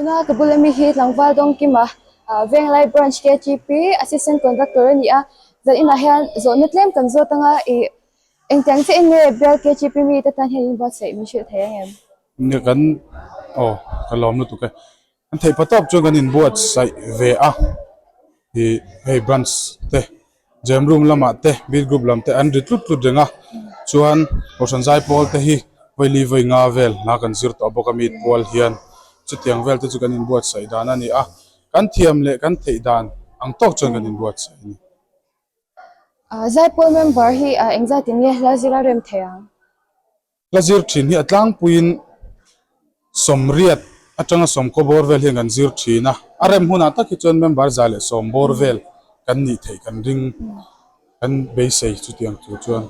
Tuna ka bula mi hi tlangval Dawngkima Venglai Branch KTP Assistant Conductor a ni a, zan inah hian zawhna tlem kan zawt anga ih engtiang chiah in nge bial KTP mite tan hian in buatsaih min hrilh thei ang em? Nia kan aw ka lawm lutuk e. An theih patawp chuan kan inbuatsaih ve a, ih hei branch te jam room lamah te beat group lam te an ri tlut tlut reng a, chuan kohhran zaipawl te hi vawi vawi nga vel hna kan zir tawh bawk a meet pual hian chutiang vel te chu kan inbuatsaih dan a ni a, kan thiam leh kan theih dan ang tawk chuan kan inbuatsaih a ni. Zaipawl member hi engzat in nge hla zira rem thei ang? Hla zir thin hi a tlangpuiin sawmriat atanga sawmkaw bawr vel hian kan zir thin a, a rem hunah tak hi chuan member za leh sawm bawr vel kan nih theih kan ring kan beisei chutiang tur chuan.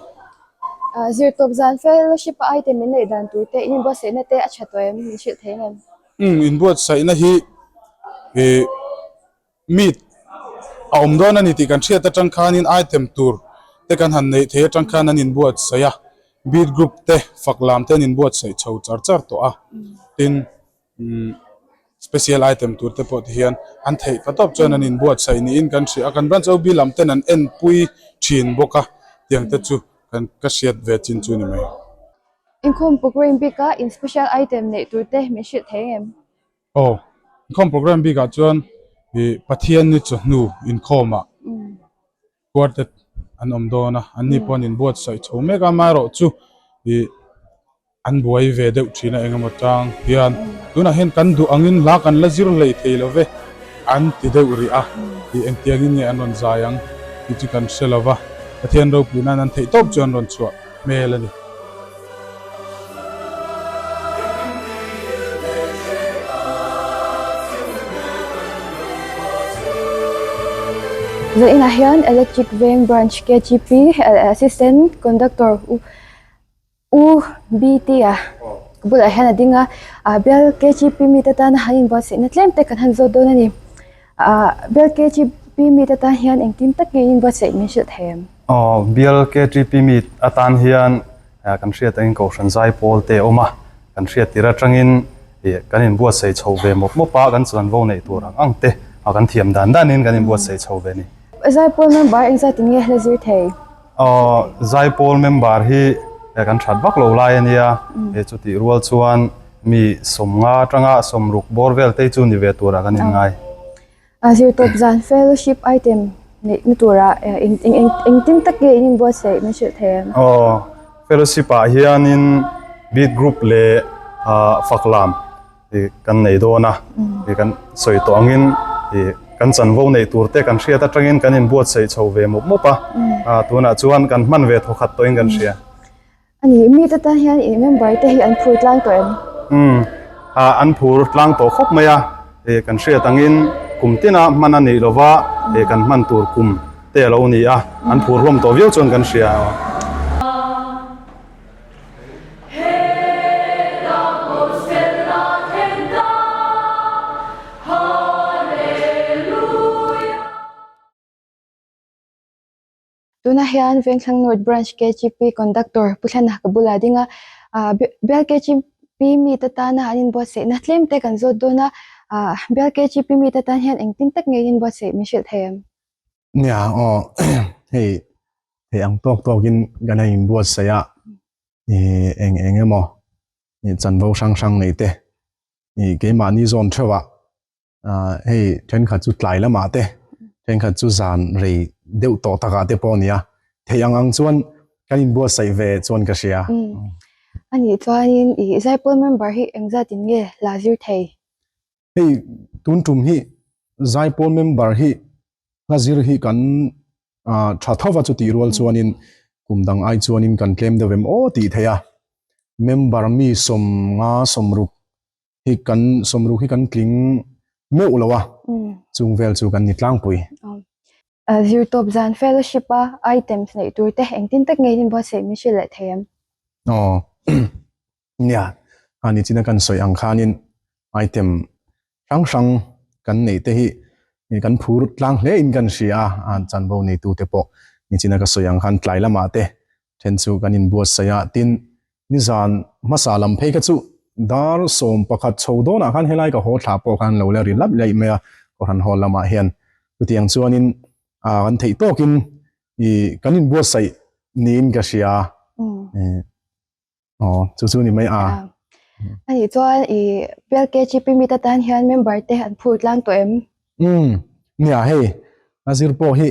Zirtawp zan fellowship a item in neih dan tur te in inbuatsaihna te a tha tawh em? Min hrilh thei em? Umm inbuatsaihna hi ih. Meet a awm dawn a ni tih kan hriat atang khanin item tur te kan han neih theih atang khan an inbuatsaih a, beat group te fak lam te an inbuatsaih chho char char tawh a, tin umm special item tur te pawh ti hian an theih ta tawp chuan an inbuatsaih niin kan hria a, kan branch OB lam ten an enpui thin bawk a, tiang te chu kan ka hriat ve chin chu ni mai. Inkhawm program bika in special item neih tur te min hrilh thei em? Aw, inkhawm program bikah chuan ih Pathian ni chawhnu inkhawmah quartet an awm dawn a, anni pawh an inbuatsaih chho mek a, amaherawhchu ih an buai ve deuh thin a engemaw tang hian tunah hian kan duh angin hla kan la zir hlei thei lo ve an ti deuh rih a, ih engtiangin nge an rawn zai ang tih chu kan hre lo va, Pathian ropui nan an theihtawp chu an rawn chhuah hmel a ni. Zainah hian Electric Veng Branch KGP Assistant Conductor U BT a bulah hian a ding a, bial KGP mite tana han inbuatsaihna tlem te kan han zawt dawn a ni. Bial KGP mite tan hian engtin tak nge inbuatsaih min hrilh thei em? Aw, bial KTP meet atan hian kan hriat angin Kohhran Zaipawl te a awm a, kan hriat tir atangin kan inbuatsaih chho ve mawp mawp a, kan chanvo neih tur ang ang te kan thiam dan danin kan inbuatsaih chho ve a ni. Zaipawl member engzat in nge hla zir thei? Aw, Zaipawl member hi kan that vak lo lai a nia, chutih rual chuan mi 50 atanga 60 bawr vel te chu ni ve turah kan inngai. A zirtawp zan fellowship item neihna turah engtin tak nge in inbuatsaih min hrilh thei em? Aw, fellowship ah hianin beat group leh faklam kan nei dawn a, kan sawi tawh angin kan chanvo neih tur te kan hriat atangin kan inbuatsaih chho ve mawp mawp a, tunah chuan kan hman ve thawkhat tawhin kan hria. A ni, mite tan hian i member te hi an phur tlang tawh em? Umm, an phur tlang tawh khawp mai a, kan hriat angin kum tina hman a nih lova kan hman tur kum te a lo ni a, an phur hlawm tawh viau chuan kan hria. Tunah hian Vengthlang North Branch KGP Conductor Pu Thlenah ka bulah ding a, Bial KGP mite tana an inbuatsaihna tlem te kan zawt dawn a, Bial KGP mite tan hian engtin tak nge in inbuatsaih min hrilh thei em? Nia aw, hei thei ang tawk tawkin kan han inbuatsaih a, eng eng emaw chanvo hrang hrang nei te keimahni zawn theuhah hei thenkhat chu tlai lamah te thenkhat chu zan rei deuh tawh takah te pawh a ni a theih ang ang chuan kan inbuatsaih ve chuan ka hria. A nih chuanin i Zaipawl member hi engzat in nge la zir thei? Hei tun tum hi Zaipawl member hi hla zir hi kan tha tho va chutih rual chuanin kum dang ai chuanin kan tlem deuh em aw tih theih a member mi 50 60 hi kan sawmruk hi kan tling meuh lo a, chung vel chu kan ni tlangpui. Zirtawp zan fellowship a items neih tur te engtin tak ngei in buatsaih min hrilh leh thei em? Aw, nia, a ni china kan sawi ang khanin item hrang hrang kan neih te hi kan phur tlang hle in kan hria a, chanvo neitu te pawh ni china ka sawi ang khan tlai lamah te then chu kan inbuatsaih a, tin Nizan hmasa lam phei kha chu Dar 11 chho dawnah khan helai ka haw thla pawh khan lo la ri lap laih mai a, Kohhran Hall lamah hian. Chutiang chuanin kan theih tawkin kan inbuatsaih niin ka hria. Aw, chu chu ni mai a. A nih chuan i bial KGP meet atan hian member te an phur tlang tawh em? Umm, nia hei, a zir pawh hi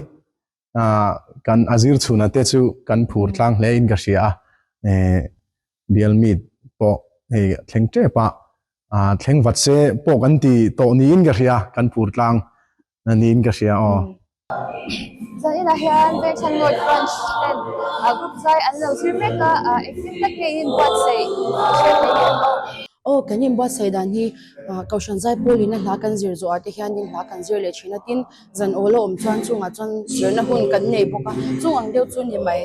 kan a zir chhuna te chu kan phur tlang hle in ka hria a, bial meet pawh hei thleng tep a, thleng vat se pawh kan ti tawh niin ka hria, kan phur tlang niin ka hria aw. Zaninah hian Vengchhan North Branch ten group zai an lo zir mek a, engtin tak nge in inbuatsaih hriat theih em aw? Aw, kan inbuatsaih dan hi Kohhran Zaipawlin a hla kan zir zawhah te hianin hla kan zir leh thin a, tin zan awl a awm chuan chungah chuan zirna hun kan nei bawk a, chung ang deuh chu ni mai.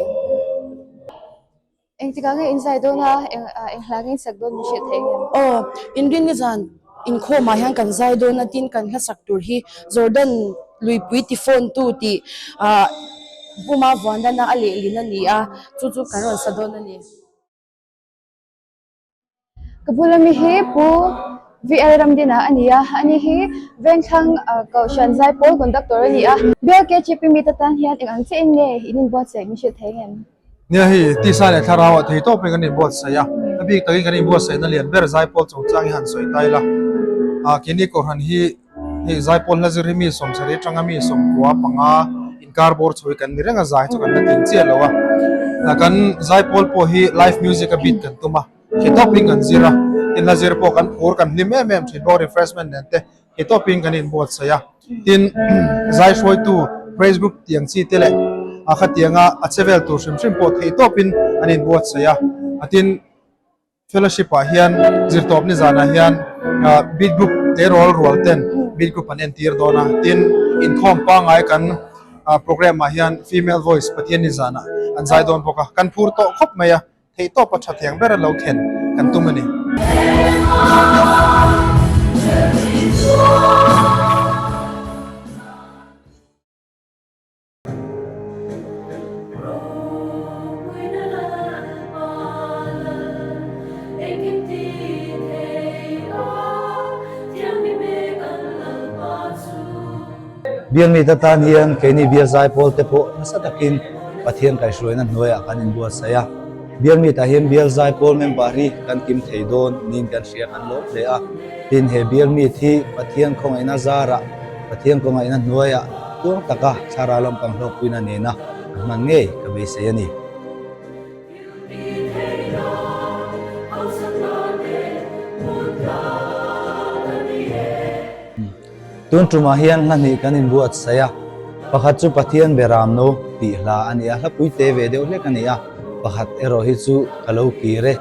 Engtikah nge in zai dawn a, eng eng hla nge in sak dawn min hriat theih em? Aw, inrin ni zan inkhawmah hian kan zai dawn a, tin kan hla sak tur hi Jordan luipui ti phone tu tih ah Puma Vuandana a lehlin a ni a, chu chu kan rawn sa dawn a ni. Ka bula mi hi Pu VL Ramdina a ni a, ani hi Vengthlang Kohhran Zaipawl Conductor a ni a. Bial KGP meet atan hian eng ang chiah in nge in inbuatsaih min hrilh thei ngem? Nia hei tisa leh thlarau ah thei tawp in kan inbuatsaih a, a bik takin kan inbuatsaihna lian ber Zaipawl chungchang hi han sawi ta ila. Ah keini Kohhran hi Hei zaipawl hla zir hi mi 70 atanga mi 95 inkar bawr chho hi kan ni reng a, zai chu kan la tling chiah lo a. Kan zaipawl pawh hi live music a beat kan tum a, khi tawpin kan zir a, tin hla zir pawh kan phur kan hlim em em thin bawk refreshment nen te khi tawpin kan inbuatsaih a. Tin zai hruaitu praise group tiang chi te leh a khatianga a che vel tur hrim hrim pawh theih tawpin an inbuatsaih a, tin. Fellowship ah hian zirtawp ni zanah hian beat group tleirawl rual ten beat group an entir dawn a, tin inkhawm pangngai kan program ah hian female voice Pathian ni zanah an zai dawn bawk a, kan phur tawh khawp mai a, theihtawp a tha thiang ber a lo thlen kan tum a ni. Bialmite tan hian keini bial zaipawl te pawh nasa takin Pathian kaihhruaina hnuaiah kan inbuatsaih a. Bialmitah hian bial zaipawl member hi kan kim thei dawn niin kan hria kan lawm hle a. Tin, he bialmit hi Pathian khawngaihna zarah Pathian kawngaihna hnuaiah tuang taka thlarau lampang hlawkpuina nena a hman ngei ka beisei a ni. Tun tumah hian hla hnih kan inbuatsaih a, pakhat chu Pathian Beram No tih hla a ni a, hla puite ve deuh hlek a ni a, pakhat erawh hi chu ka lo kir e.